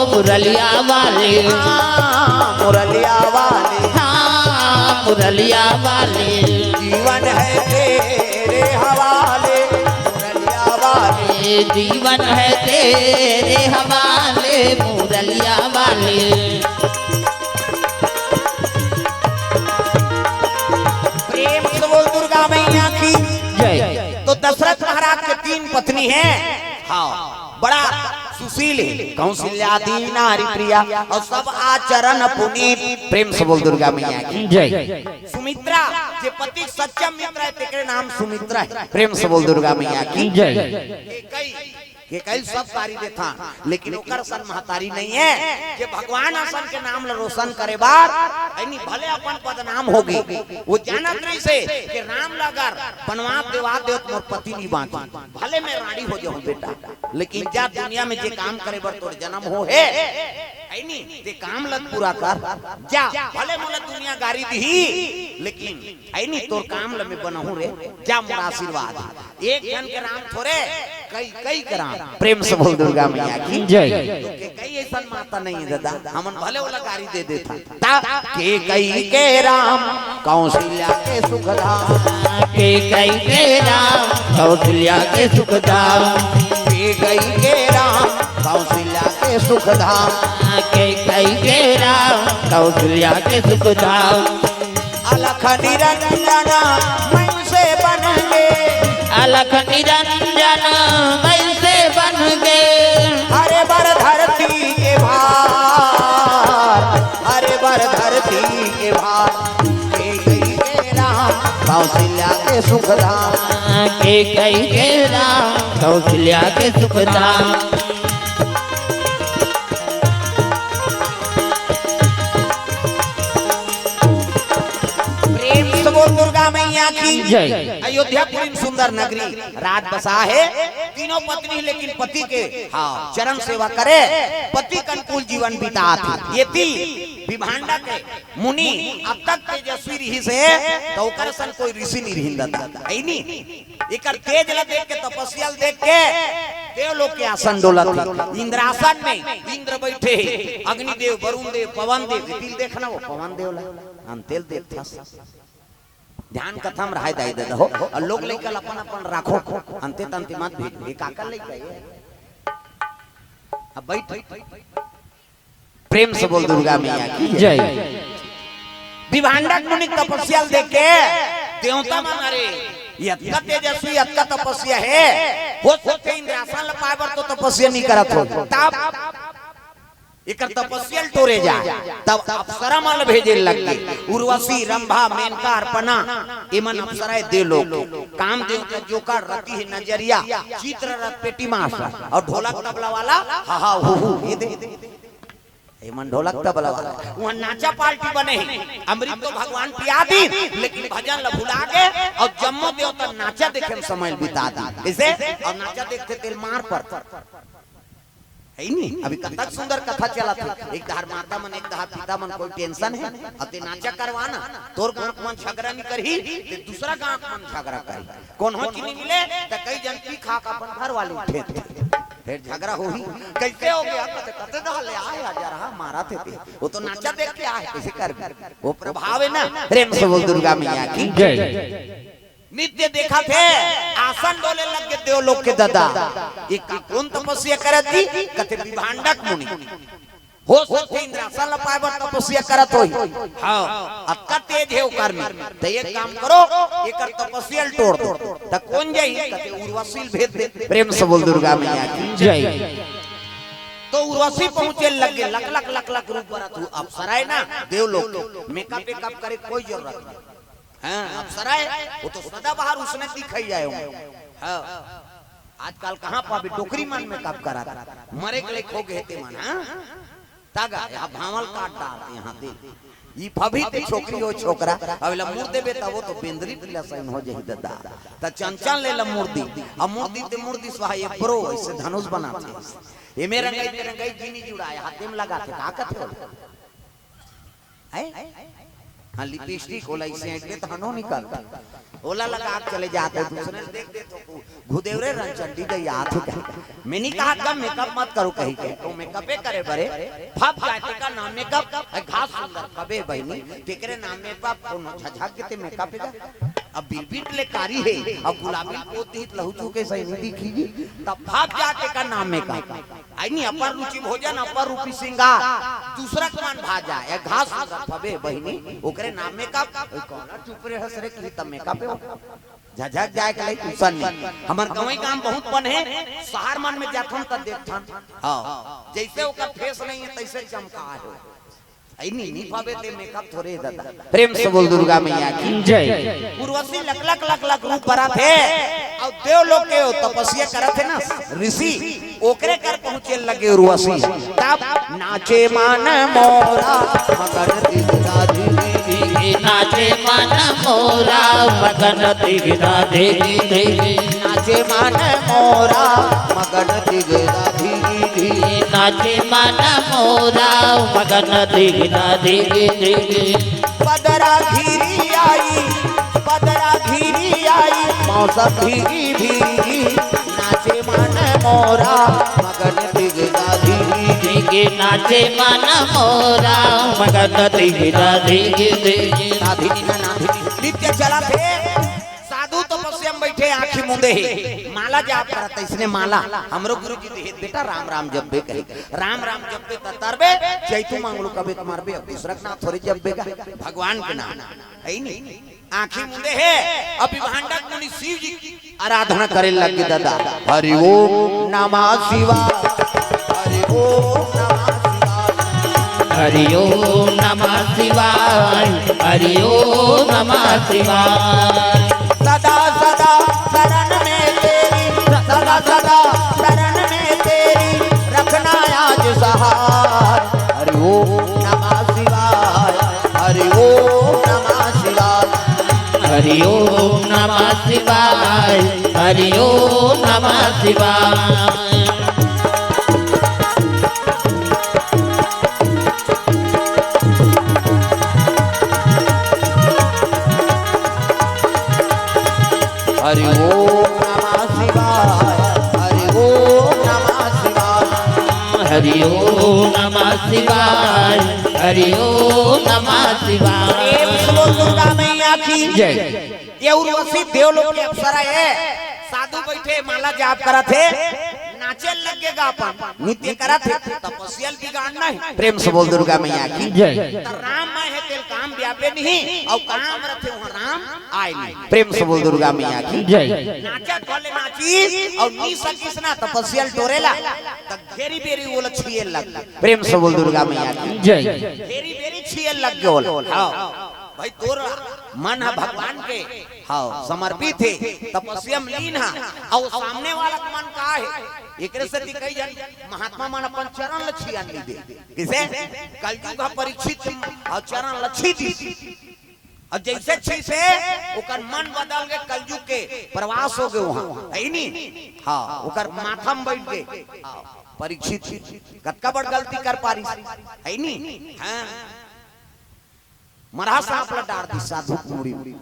मुरलिया वाले। हाँ, मुरलिया वाले। हाँ, मुरलिया वाले। जीवन है तेरे हवाले, मुरलिया वाले। जीवन है तेरे हवाले, मुरलिया वाले। प्रेम से बोल दुर्गा मैया की जय। तो दशरथ महाराज के तीन पत्नी हैं। हाँ, बड़ा सुशील हे। कौशल्या दी नारी प्रिया और सब आचरण पुनीत। प्रेम से बोल दुर्गा मैया की जय। सुमित्रा, जे पति के सच्चा मित्र हे, तेकरे नाम सुमित्रा हे। प्रेम से बोल दुर्गा मैया की जय। केकई, केकई सब गारी देथा, लेकिन ओकर असन महतारी नइ हे, जे भगवान असन के नाम ल रोशन करे बर, हे नी, भले अपन बदनाम होगे। वो जानत रहिसे कि राम ल अगर बनवास देवा देव त मोर पति नइ बाँची, भले मैं रांड़ी हो जाहूँ बेटा, लेकिन जा दुनिया में जे काम करे बर तोर जनम होहे, हे नी, ते काम ल पूरा कर। जा, भले मोला दुनिया गारी दिही, लेकिन हे नी, तोर काम ल मैं बनाहूँ रे। जा, मोर आशीर्वाद। एक झन के राम थोरे, कई, कई के राम। प्रेम से बोल दुर्गा मैया की जय। तो केकई असन माता नइ हे दादा, हमन भले ओला गारी दे देथन। ता केकई के राम, कौशल्या के सुख धाम। केकई के राम, कौशल्या के सुख धाम। केकई के राम, कौशल्या के सुख धाम। केकई के राम, कौशल्या के सुख धाम। अलख निरंजन मैं से बन गे। अलख निरंजन मैं से बन गे। हरे बर धरती के भार, हरे बर धरती के भार। केकई के राम, कौशल्या के सुख धाम। केकई के राम, कौशल्या के सुख धाम। प्रेम से बोल दुर्गा मैया की जय। अयोध्यापुरी म सुंदर नगरी, राज बसा हे। तीनों पत्नी लेकिन पति के, हाँ, चरण सेवा करे, पति के अनुकूल जीवन बितात हे। एती विभांडक मुनि अतक तेजस्वी रिहिसे, त ओकर असन कोई ऋषि नइ रिहिन दादा, हे नी? एकर तेज ल देख के, तपस्या ल देख के देवलोक के आसन डोलत हे। इंद्रासन में इंद्र बइठे हे, अग्निदेव, वरुण देव, पवन देव, दिल देखना वो पवन देव ल, अंते ल देखथस। ध्यान कथा म रहय दाई ददा हो, अउ लोग लइका ल अपन अपन राखो, अंते तंते मत भेज, ए काकर लइका ए? अब बइठ। प्रेम से बोल दुर्गा मैया की जय। विभांडक मुनि के तपस्या ल देख के देवता मन, अरे, ये अतका तेजस्वी, अतका तपस्या हे, हो सकथे इंद्रासन ल पाय बर तो तपस्या नइ करत हो। तब एकर तपस्या ल टोरे जाय, तब अप्सरा मन ल भेजे ल लग गे। उर्वशी, रंभा, मेनका, अर्पणा, एमन अप्सरा हे देवलोक के। कामदेव के जोकर, रति हे नजरिया, चित्ररथ पेटी मास्टर, अउ ढोलक तबला वाला, हा हा हू हू, ये दे। एमन ढोलक तबला वाला। उहाँ नाचा पार्टी बने हे। अमृत तो भगवान पिया दीन, लेकिन भजन ल भुला गे अउ जम्मो देवता नाचा देखे म समय ल बिता दीन। कइसे? अउ नाचा देखथे तेला मार परथे। हे नी? अभी कतक सुंदर कथा चलत हे। एक धार माता मन, एक धार पिता मन, कोई tension हे? अउ ते नाचा करवा ना, तोर गाँव के मन झगरा नइ करही, ते दूसरा गाँव के मन झगरा करही। कोनो चीज नइ मिले, त कई झन पी खा के अपन घर वाले उठे थे। फेर झगरा होही, कइसे होगे? कते, कते डहर ले आय, हजार हा मारत हे ते। वो तो नाचा देख के आय, कइसे करबे? वो प्रभाव हे ना। प्रेम से बोल दुर्गा मैया की जय। नित्य देखत हे, आसन डोले लग गे देवलोक के ददा। ये का कोन तपस्या करत जी? कथे विभांडक मुनि। हो सकथे इंद्रासन ल पाए बर तपस्या करत होही। हाँ, अतका तेज हे ओकर में। त एक काम करो, एकर तपस्या ल तोड़ दो। त कोन जाही? कथे उर्वशी ल भेज दे। प्रेम से बोल दुर्गा मैया की जय। तो उर्वशी पहुंचे लगे, लक लक लक लक रूप बरत हू। अप्सरा हे ना, देवलोक के। मेकअप वेकअप करे कोई जरूरत नहीं। हाँ, अप्सरा हे, वो तो सदाबहार उसने दिखाई जाए होंगे। हाँ, आजकल कहाँ पाबे, डोकरी मन मेकअप करात, मरे के लायक हो गए ते मन, हाँ? तागा, यहाँ भांवल काट डारत हे, यहाँ दे। ई फभी ते छोकरी हो छोकरा, अब एला मुड़ देबे तब वो तो बेंदरी पीला सैन हो जाही ददा। त चंचल ले ला मुड़ दी, अब मुड़ दी ते मुड़ दी स्वाहा ये ब्रो, ऐसे धनुष बनाथे। एमे रंगाई ते रंगाई जिनी जुड़ाए, हाथे में लगाथे, का कथे ओला? हैं? हाँ, लिपस्टिक ओला इसे ऐंठबे त हनो निकलथे। ओला लगा के चले जाथे, दूसरे ल देख देथे, घुदेवरे रंचंडी गई आथे कहे। मैं नहीं कहा कम मेकअप मत करो कही के, तो मेकअपे करे बरे, फब जाए तेकर नाम मेकअप, ए घास सुंदर फबे बहिनी, तेकरे नाम मेकअप, कोनो झझक के ते मेकअप हे का? अब बिरबिट ले कारी हे, अब गुलाबी पोत दिही त लहू चूके सही नहीं दिखी, तब फब जाए तेकर नाम मेकअप। आई नी, अपर रुचि भोजन, अपर रूपी श्रृंगार, दूसरा के मन भा जाए, ए घास सुंदर फबे बहिनी, ओकरे नाम मेकअप, ओई कौन चुप रे हस रे, कही तब मेकअप हे वो। झझक जाए के लायक कुसन नहीं। हमर गंवई गांव बहुत बन हे, शहर मन में जाथन त देखथन। हाँ, जैसे ओकर फेस नहीं हे, तैसे चमका हे। आई नी, नी फबे ते मेकअप थोरे ददा। प्रेम से बोल दुर्गा मैया की जय। उर्वशी लक लक लक लक रूप बरत हे, अउ देवलोक के ओ तपस्या करत हे ना ऋषि, ओकरे कर पहुंचे लगे उर्वशी। तब नाचे मन मोरा मगन दिगदाधी, नाचे मन मोरा मगन दिगदाधी, नाचे मन मोरा मगन दिगदाधी, नाचे मन मोरा मगन दिगदाधी। बदरा घिरी आई, बदरा घिरी आई, मौसम भीगी भीगी, नाचे मन मोरा मगन दिगदाधी। के नाचे मन मोरा मगन दिगदाधी। नाधिनी ना नाधिनी। नृत्य चलत हे, साधु तपस्या में बैठे, आँखी मूंदे हे, माला जाप करत, इसने माला हमरो गुरु जी देहे, बेटा राम राम जपबे कहे, राम राम जपबे त तरबे, चैतू मांगलू कबे त मरबे, अब दूसरा के नाम थोरे जपबे का, भगवान के नाम, है नी? आँखी मूंदे हे, अब विभांडक मुनि शिव जी की आराधना करे लग गे ददा। हरि ओम नमः शिवाय, हरि ओम नमः शिवाय। हरि ओम नमः शिवाय, हरि ओम नमः शिवाय। सदा सदा शरण में तेरी, सदा सदा शरण में तेरी, रखना आज सहाय। हरि ओम नमः शिवाय, हरि ओम नमः शिवाय। हरि ओम नमः शिवाय, हरि ओम नमः शिवाय। हरि ओम नमः शिवाय, हरि ओम नमः शिवाय। हरि ओम नमः शिवाय, हरि ओम नमः शिवाय। प्रेम से बोल दुर्गा मैया की जय। ये उर्वशी देवलोक के अप्सरा हे, साधु बैठे माला जाप करत हे, नाचे लग गे गा अपन, नृत्य करत हे, तपस्या ल बिगाड़ना हे। प्रेम से बोल दुर्गा मैया की जय। त राम मैं हे तेल काम व्यापे नहीं, अउ काम रथे वहाँ राम आए नहीं। प्रेम से बोल दुर्गा मैया की जय। नाचत भले नाची, अउ नी सकिस ना तपस्या ल टोरे ला, त घेरी बेरी ओला छुए लग। प्रेम से बोल दुर्गा मैया की जय। घेरी बेरी छुए लग गे ओला। हाँ। भाई तोर मन ह भगवान के, हाँ, समर्पित हे, तपस्या में लीन ह, अउ सामने वाला के मन का हे? एकरे सेती कई झन महात्मा मन अपन चरण ल छियन नी दे। किसे? कलयुग ह परीक्षित अउ चरण ल छी दिस। अउ जैसे छी से ओकर मन बदल गे, कलयुग के प्रवास हो गे वहाँ, है नी? हाँ, ओकर माथा में बैठ गे। हाँ, परीक्षित कतका बड़ गलती कर पारिस, है नी? हाँ। मरहा सांप ल डार दिस साधु के मुड़ी में।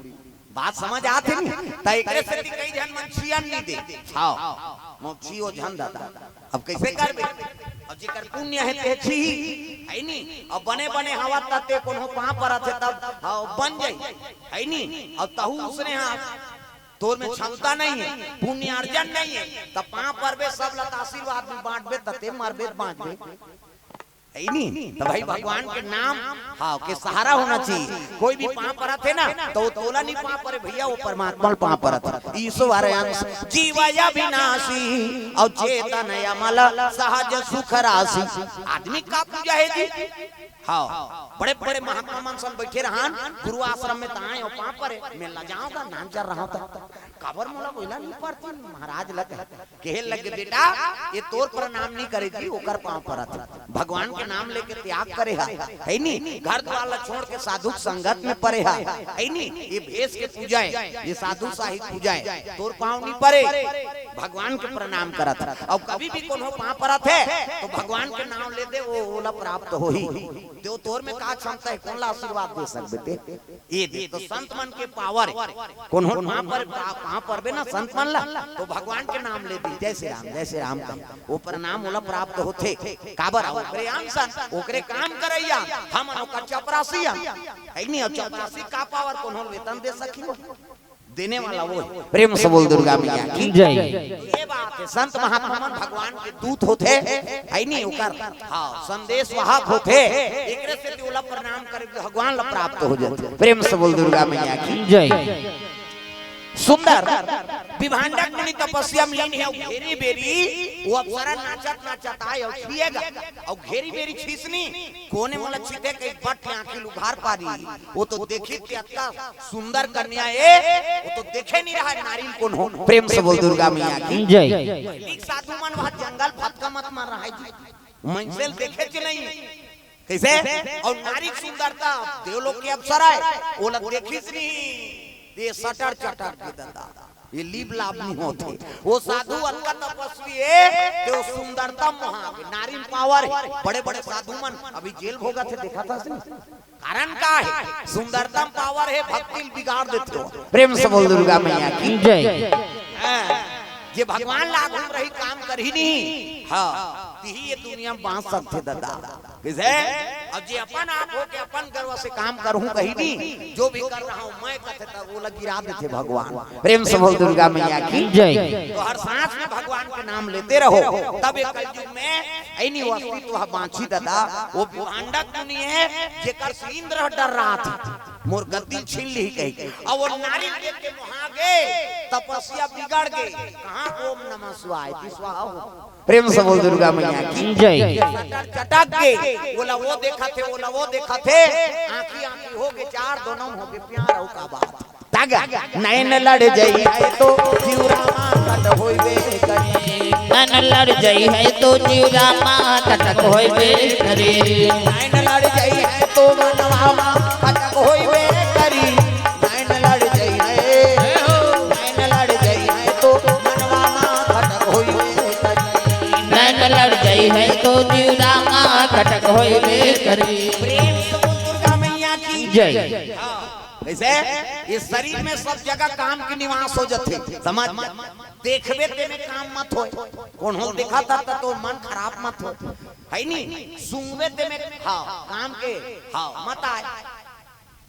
बात समझ आत हे नी? त एकरे सेती कई झन मन छियन नी दे। हाँ, मोर छियो झन ददा। अब कैसे करबे? अब जेकर पुण्य हे ते छिही, है नी? अब बने बने हवा त ते कोनो पाँव परत हे तब, हाँ, बन जाही, है नी? अब तहू उसने हाँ, तोर में क्षमता नहीं हे, पुण्य अर्जन नहीं हे, त पाँव परबे, सब ल त आशीर्वाद भी बांटबे, त ते मरबे त बांचबे। है नी? तो भाई, भगवान के नाम, हाँ, के सहारा होना चाहिए। कोई भी पाँव परत हे ना, तो वो तोला नहीं पाँव परे भैया, वो परमात्मा ल पाँव परत हे। ईश्वर अंश जीव अविनाशी, अउ चेतन अमल सहज सुख राशि। आदमी का पूजा हे जी? हाँ, बड़े बड़े महात्मा मन संग बैठे रहन गुरु आश्रम में, ताए अउ पाँव परे। मैं लजाऊंगा, नान चल रहा था, काबर मोला कोइला नहीं पड़ती महाराज लग। कहे लगे, "बेटा, ये तोर प्रणाम नहीं करे जी, ओकर पाँव परत हे। भगवान के नाम लेके त्याग करे हे, है नी? घर द्वार ला छोड़ के साधु के संगत में परे हे, है नी? ये भेष के पूजा हे, ये साधु साहिब पूजा हे, तोर पाँव नहीं परे, भगवान के प्रणाम करत हे।" अउ कभी भी कोनो पाँव परत हे, तो भगवान के नाम ले दे, वो ओला प्राप्त होही। तो तोर में का क्षमता हे, कोन ला आशीर्वाद दे सकबे ते? ये दे तो संत मन के पावर हे। कोनो पाँव पर, पा-, पाँव परबे ना संत मन ला, तो भगवान के नाम ले दी, "जय श्री राम, जय श्री राम" कही, वो प्रणाम ओला प्राप्त होथे। काबर? ओकरे अंश अन, ओकरे काम करइया, हमन ओकर चपरासी अन। है नी? अउ चपरासी का पावर, कोनो ल वेतन दे सकही वो? देने वाला वो हे। प्रेम से बोल दुर्गा मैया की। जय। ये बात हे, संत महात्मा मन भगवान के दूत होथे, है नी? ओकर, हाँ, संदेश वाहक होथे। एकरे से ओला प्रणाम करे, भगवान ला प्राप्त हो जाथे। प्रेम से बोल दुर्गा मैया की। जय। सुंदर विभांडक मुनि तपस्या में लीन हे, अउ घेरी बेरी वो अप्सरा नाचत नाचत आए अउ छिएगा, अउ घेरी बेरी छीसनी, कोने मोला छिते कही बट के आँखी ल उघार पारी, वो तो देखी के अतका सुंदर कन्या हे, वो तो देखे नहीं रहा नारी ल कोनो। प्रेम से बोल दुर्गा मैया की। जय। पहिली के साधु मन वहाँ जंगल फतका मत मार रहा हे जी, मनसे ल देखे च नहीं। कइसे? अउ नारी के सुंदरता, देवलोक के अप्सरा हे, ओला देखिस नहीं, ये सटर चटर के ददा, ये लीब लाभ नहीं होथे। वो साधु अतका तपस्वी हे, ते वो सुंदरता मोहा गे, नारी म पावर हे। बड़े बड़े साधु मन अभी जेल भोगत हे, देखत हस नहीं? कारण का हे? सुंदरता म पावर हे, भक्ति ल बिगाड़ देथे वो। प्रेम से बोल दुर्गा मैया की। जय। हाँ, जे भगवान ला घूम रही काम करही नहीं, हाँ, तिही ये दुनिया में बाँच सकथे ददा। कइसे? अउ जे अपन आप हो के अपन गर्व से काम करहूं कही नहीं, जो भी कर रहा हूं मैं कथे, त ओला गिरा देथे भगवान। प्रेम से बोल दुर्गा मैया की। जय। तो हर सांस में भगवान के नाम लेते रहो, तब ये कलयुग में ऐनी अस्तित्व ह बाँची ददा। वो विभांडक मुनि हे, जेकर से इंद्र डर्राथे, मोर गद्दी छीन लिही कही। अउ वो नारी देख के मोहा गे, तपस्या बिगड़ गे। कहाँ ओम नमः शिवाय की स्वाहा हो। प्रेम से बोल दुर्गा मैया की। जय। सटर चटक गे, ओला वो देखथे, ओला वो देखथे, आँखी आँखी हो गे, चार दोनों हो गे, प्यार अउ का बात। तागा, नैन लड़ जइहै तो जीव रामा कटक होइबे करी। नैन लड़ जइहै तो जीव रामा कटक होइबे करी। नैन लड़ जइहै तो मनवा मा कटक होइबे करी। नैन लड़ जइहै, नैन लड़ जइहै तो मनवा मा कटक होइबे करी। नैन लड़ जइहै तो जीव रामा कटक होइबे करी। प्रेम से बोल दुर्गा मैया की। जय। कइसे? ये शरीर में सब जगह काम के निवास हो जाथे। समझ? देखबे ते में काम मत होय। कोनो देखत हे त तोर मन खराब मत होय। है नी? सुंगबे ते में, हाँ, काम के, हाँ, मत आय।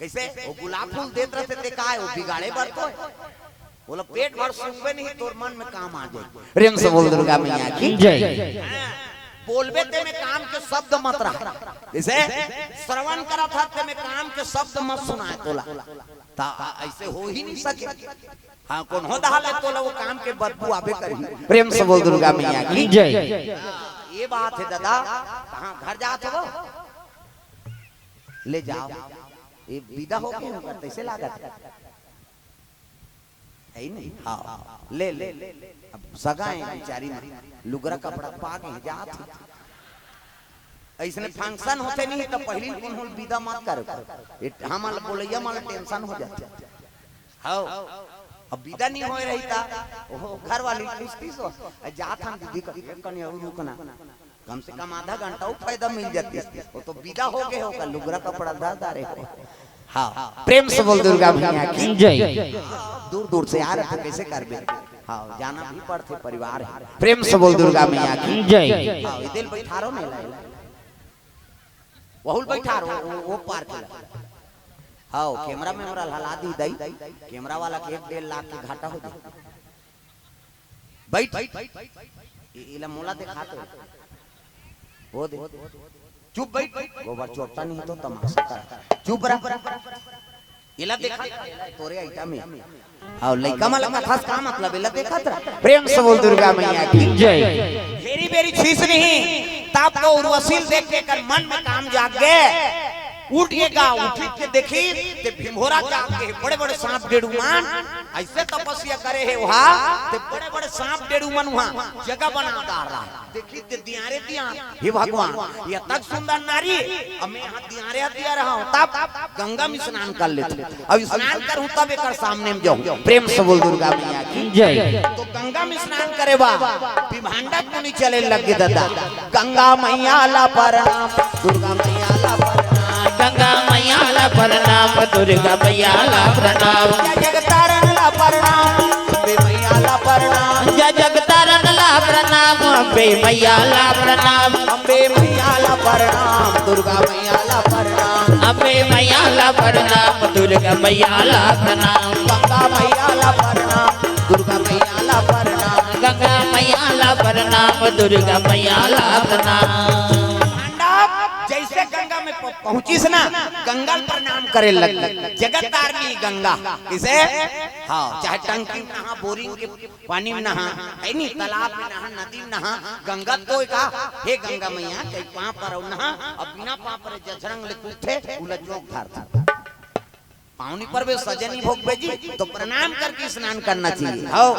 कइसे? वो गुलाब फूल देत रथे ते का हे, वो बिगाड़े बर तो हे। बोला पेट भर सुंगबे नहीं, तोर मन में काम आ जाय। प्रेम से बोल दुर्गा मैया की। जय। हाँ, बोलबे ते में काम के शब्द मत रहा। कइसे? श्रवण करत हस ते में काम के शब्द मत सुनाय तोला। त अइसे हो ही नहीं सके। हाँ, कोनो डहर ले तोला वो काम के बदबू आबे करही। प्रेम से बोल दुर्गा मैया की। जय। हाँ, ये बात हे ददा। कहाँ घर जात हो? ले जाव। ये बिदा हो गे होही, कइसे लागत हे? है ही नहीं। हाँ, ले, ले। अब सगा हे बिचारी मन, लुगरा कपड़ा पा गे हे, जात हे। अइसने function होथे नहीं त पहिली कोनो ल बिदा मत करे। ये हमन ल बोलइया मन ल tension हो जाथे। हाँ, अब बिदा नहीं होय रही त, ओहो, घर वाली पूछतिस हो, "अ, जात हन दीदी, क-, कनी अउ रुकना।" कम से कम आधा घंटा अउ फायदा मिल जातिस। वो तो बिदा हो गे हो का, लुगरा कपड़ा धर डारे हो। हाँ, प्रेम से बोल दुर्गा मैया की। जय। दूर दूर से आ रहे थे, कइसे करबे? हाँ, जाना भी पड़थे, परिवार हे। प्रेम से बोल दुर्गा मैया की। जय। हाँ, इधर बैठा रहो नहीं ला, वहुल बैठा रहो, वो, वो पार के ला। हाँ, camera memera हला दी दई, camera वाला के एक डेढ़ लाख के घाटा हो जाय। बैठ। ए-, एला मोला देखा तो। वो दे। चुप बैठ, गोबर चोट्टा नहीं तो तमाशा कर। चुप रह। एला देखा, तोरे आइटम हे। अउ लइका मन ला कथस का मतलब, एला देखत रह। प्रेम से बोल दुर्गा मैया की। जय। हेरी बेरी छीस नहीं, तब तो उर्वशी ल देख के एकर मन में काम जाग गे। उठ गे गा, उठ के देखी, ते भिंभोरा जाग गे, बड़े-बड़े सांप डेड़ू मन, अइसे तपस्या करे हे उहाँ, ते बड़े-बड़े सांप डेड़ू मन उहाँ जगह बना डार रहा। देखी ते दियारे दियार, हे भगवान, ये तक सुंदर नारी, अब मैं यहाँ दियारे दिया रहा हूँ, तब गंगा में स्नान कर लेते, अब स्नान करूँ तब एकर सामने में जाऊँ। प्रेम से बोल दुर्गा मैया की। जय। तो गंगा में स्नान करे बा, विभांडक मुनि चले लगे दादा। गंगा मैया ला प्रणाम, दुर्गा मैया ला प्रणाम। गंगा मैया ला प्रणाम, दुर्गा मैया ला प्रणाम। जय जगतारण ला प्रणाम, अम्बे मैया ला प्रणाम। जय जगतारण ला प्रणाम, अम्बे मैया ला प्रणाम। अम्बे मैया ला प्रणाम, दुर्गा मैया ला प्रणाम। अम्बे मैया ला प्रणाम, दुर्गा मैया ला प्रणाम। गंगा मैया ला प्रणाम, दुर्गा मैया ला प्रणाम। गंगा मैया ला प्रणाम, दुर्गा मैया ला प्रणाम। पांडव जैसे गंगा में प-, पहुंचिस ना, गंगा ल प्रणाम करे लग, जगत तारनी गंगा। किसे? हाँ, चाहे टंकी में नहा, बोरिंग के पानी में नहा, है नी, तालाब में नहा, नदी में नहा, गंगा तो का, हे गंगा मैया, कई पाँव परव नहा, अब बिना पाँव परे जझरंग ले कूदथे, उला जोंक धारथे। पाँव नी परबे, सजा नी भोगबे जी, तो प्रणाम करके स्नान करना चाहिए। हव,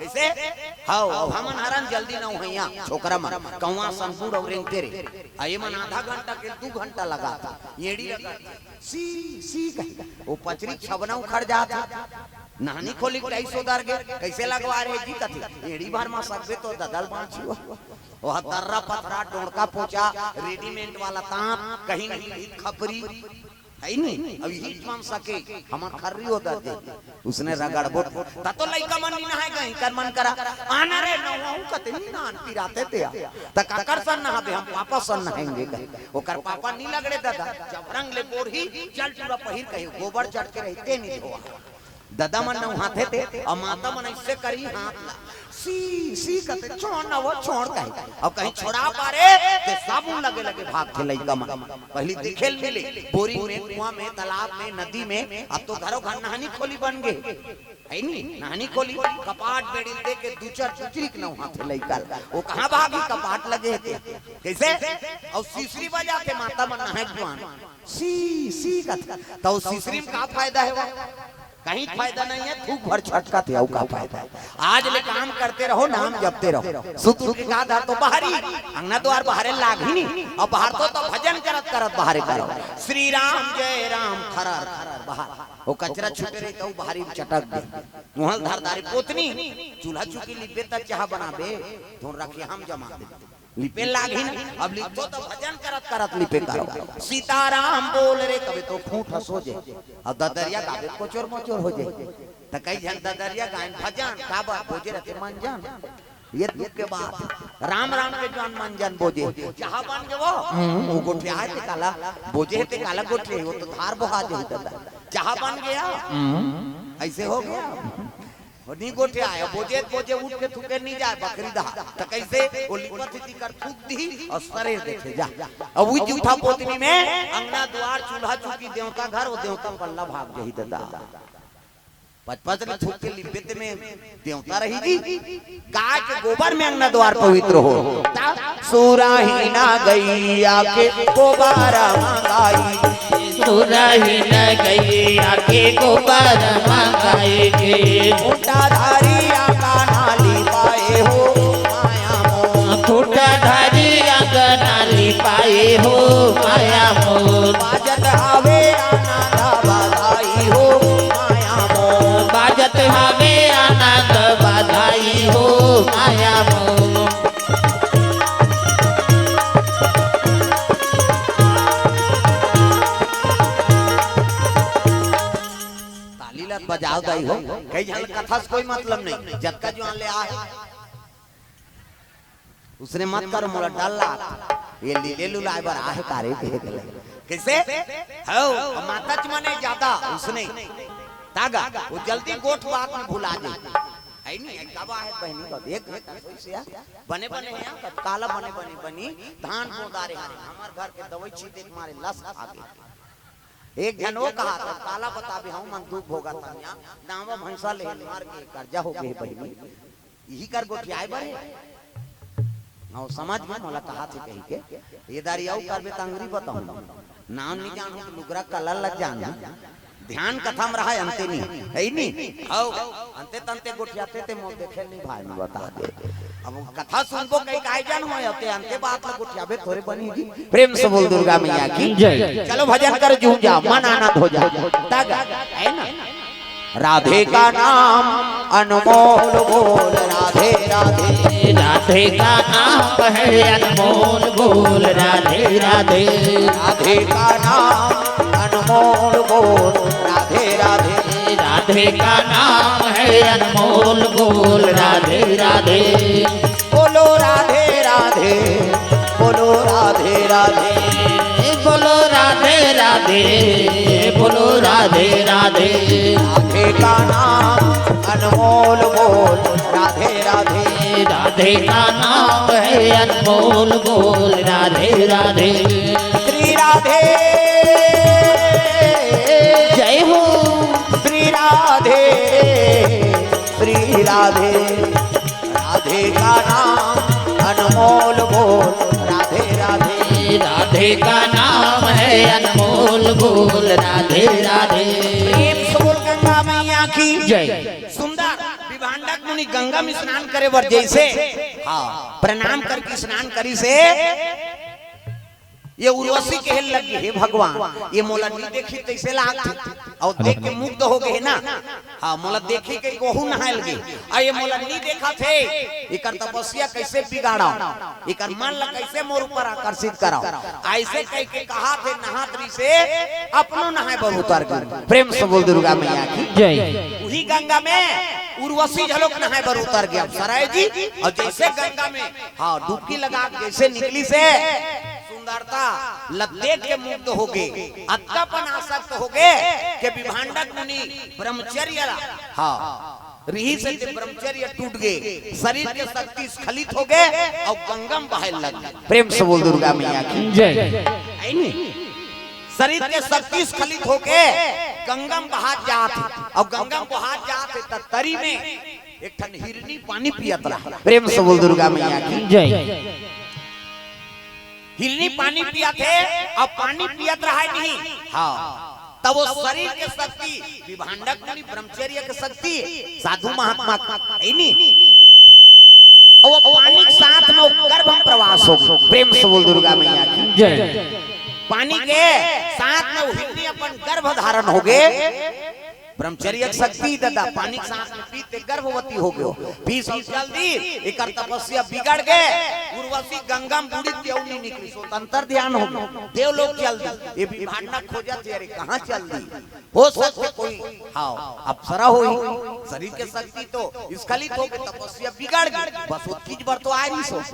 कैसे? हव, अब हमन हरन जल्दी नहउहाँ, छोकरा मन, कौवा सन बूढ़ अउ रेंगते रे। आ ये मन आधा घंटा के दू घंटा लगाथे, एड़ी लगाथे। सी, सी कही। वो पचरी छबना उखड़ जाथे। नहानी खोली के टाइस ओदर गे, कैसे लगवा रहे जी कथे। एड़ी भर मा सकबे तो ददल बाँच हुआ। वो दर्रा पथरा, डोंड़का पोचा, रेडीमेड वाला तांत, कहीं नहीं खपरी। है नी? अब यही मन सके, हमर खर्री ओदर दे। उसने रगड़बो। त तो लइका मन नी नहाय गे, कर मन करा। आना रे, नहवाहूँ कथे नी नहान, पिराथे ते आ। त काकर सन नहाबे, हम पापा सन नहाएंगे कहे। ओकर पापा नी लगड़े दादा, जब रंग ले बोरही, जल टूरा पहिर कहे, गोबर चढ़ के रहिते नी धोवा। दादा मन नहाथे ते, अउ माता मन अइसे करी हाथ ला। सी, सी कथे, "छोड़ ना वो, छोड़," कहे। अउ कहीं छोड़ा पारे, ते साबुन लगे लगे भागथे लइका मन। पहली दिखे ल मिले, बोरिंग में, कुआं में, तालाब में, नदी में, अब तो घरो घर नहानी खोली बन गे। है नी? नहानी खोली, कपाट बेड़ी दे के दू चार चुचरी के नहाथे लइका ल। वो कहाँ भागी, कपाट लगे हे ते। कैसे? अउ सिसरी बजाथे माता मन नहाय जुआन। सी, सी कथे। त वो सिसरी में का फायदा हे वो? कहीं फायदा नहीं है, थूक भर छटकथे, अउ का फायदा हे? आज ले काम करते रहो, नाम जपते रहो। सुत उठ के का धर तो बाहरी, अंगना द्वार बाहरे लागही नी, अउ बाहर तो, तो भजन करत करत बाहरे करो। श्री राम जय राम खरर खरर बाहर। वो कचरा छूटे रही त बाहरी चटक दे। मुहल धर दारी पोतनी, चूल्हा चुकी लिपे त चाह बनाबे, धुन रखे हम जमा दे। लिपे लागही ना, अब लिपो तो भजन करत करत लिपे करो। सीताराम बोल रे, कबे तो फूट हंसो जे। अब ददरिया गाबे कोचोर मोचोर हो जे। त कई झन ददरिया गायन भजन, काबर बोजे रथे मंजन। ये दुख के बात। राम राम के जान मंजन बोजे। चाह बन गे वो? हम्म, वो गोठियाय ते काला, बोजे हे ते काला गोठियाही, वो तो धार बोहा जाही दादा। चाह बन गया? हम्म। ऐसे हो गया? वो नी गोठियाय, बोजे, बोजे उठ के थूके नी जाय, बखरी दहा। त कैसे? वो लिपत ही तिकर थूक दिही अउ सरेर देथे जा। अब वो जूठा पोतनी में अंगना द्वार, चूल्हा चुकी, देवता घर, वो देवता पल्ला भाग जाही दादा। पचपच ले थूक के लिपे ते में देवता रही जी। गाय के गोबर में अंगना द्वार पवित्र हो। सुराही ना गैया के गोबर मंगाई। सुराही ना गैया के गोबर मंगाई के। खूंटा धारी आंगन लिपाए हो माया मोर। खूंटा धारी आंगन लिपाए हो माया मोर। बाजत हवे आनंद बधाई हो माया मोर। बाजत हवे आनंद बधाई हो माया मोर। ताली ला बजाव दाई हो, कई झन कथा से कोई मतलब नहीं, जतका जुआन ले आए। उसने मत कर, मोला डर लाग। ये लीले लुलाए बर आहे का रे, कहे के लगे। कैसे? हव, माता च मने ज्यादा उसने। तागा, वो जल्दी गोठ बात में भुला जाए। आई नहीं, आई कब आहे बहिनी, कब एक घंटा सोई से आ? बने बने हे, कब काला बने बने बनी, धान बोदा रे हरे, हमर घर के दवई छीते के मारे लस खा गे। एक झन वो कहा था, काला बताबे, हम मन दुख भोगा था यहाँ, दावा भैंसा ले मर के कर्जा हो गए बहिनी, यही कर गोठियाए बरे। हाँ, समझ में मोला कहा थे कही के, ये दारी आऊ करबे त अंगरी बताऊँ, नाम नहीं जानू, लुगरा कलर लग जानू, ध्यान कथा में रहा, अंते नहीं, है ही नहीं। हौ, अंते तंते गोठियाते ते मोर देखे नहीं भाई, मैं बता दे। अब कथा सुनबो कहीं काहे जान हो, अंते, अंते बात में गोठियाबे थोरे बनी जी। प्रेम से बोल दुर्गा मैया की जय। चलो भजन कर जूझ जा, मन आनंद हो जा। तग, है ना? राधे का नाम अनमोल बोल, राधे राधे। राधे का नाम है अनमोल बोल, राधे राधे। राधे का नाम अनमोल बोल, राधे राधे। राधे का नाम है अनमोल बोल, राधे राधे। बोलो राधे राधे, बोलो राधे राधे। बोलो राधे राधे, बोलो राधे राधे। राधे का नाम अनमोल बोल, राधे राधे। राधे का नाम है अनमोल बोल, राधे राधे। श्री राधे, जय हो। श्री राधे, श्री राधे। राधे का नाम अनमोल बोल, राधे राधे। राधे का नाम है अनमोल बोल, राधे राधे। प्रेम से बोल गंगा मैया की जय। सुंदर विभांडक मुनि गंगा में स्नान करे बर जैसे, हाँ, प्रणाम करके स्नान करी से ये उर्वशी कहे लगी, "हे भगवान, ये मोला नहीं देखी तैसे लागथे।" और देख के मुग्ध हो गए ना। हाँ, मोला देखी के वहू नहाए लगे। आ ये मोला नहीं देखा थे, एकर तपस्या कैसे बिगाड़ा, एकर मन ला कैसे मोर ऊपर आकर्षित करा, ऐसे कह के कहा थे नहात रही से अपनो नहाए बर उतर गए। प्रेम से बोल दुर्गा मैया की जय। वही गंगा में उर्वशी झलोक नहाए बर उतर गया। अब सराय जी, और जैसे गंगा में, हाँ, डुबकी लगा के जैसे निकली से सुंदरता ला देख के मुग्ध हो गए, अतका पन आसक्त हो गए कि विभांडक मुनि ब्रह्मचर्य ला, हाँ, रही से ते ब्रह्मचर्य टूट गए, शरीर के शक्ति स्खलित हो गए और गंगा में बहाए लग गए। प्रेम से बोल दुर्गा मैया की जय। है नहीं? शरीर के शक्ति स्खलित होके गंगा में बहात जात हे, और गंगा में बहात जात हे त तरी में एक ठन हिरनी पानी पियत रहा। प्रेम से बोल दुर्गा मैया की जय। हिरनी पानी पियत हे, अब पानी पियत रहा है नहीं। हाँ, तब वो शरीर के शक्ति, विभांडक मुनि ब्रह्मचर्य के शक्ति, साधु महात्मा का, है नहीं? और वो पानी के साथ में वो गर्भ में प्रवास हो गए। प्रेम से बोल दुर्गा मैया की जय। पानी के साथ में वो हिरनी अपन गर्भ धारण हो गए। ब्रह्मचर्य के शक्ति दादा, पानी के साथ में पी ते गर्भवती हो गयो, पी सब जल्दी, एकर तपस्या बिगड़ गए, उर्वशी गंगा में बूड़ी देव नहीं निकली, स्वतंत्र ध्यान हो गयो, देव लोग जल्दी, ये विभांडक खोजत हे, अरे कहाँ चल दी? हो सकथे कोई, हाँ, अप्सरा होही, शरीर के शक्ति तो स्खलित हो गए, तपस्या बिगड़ गई, बस वो चीज बर तो आ रही सो,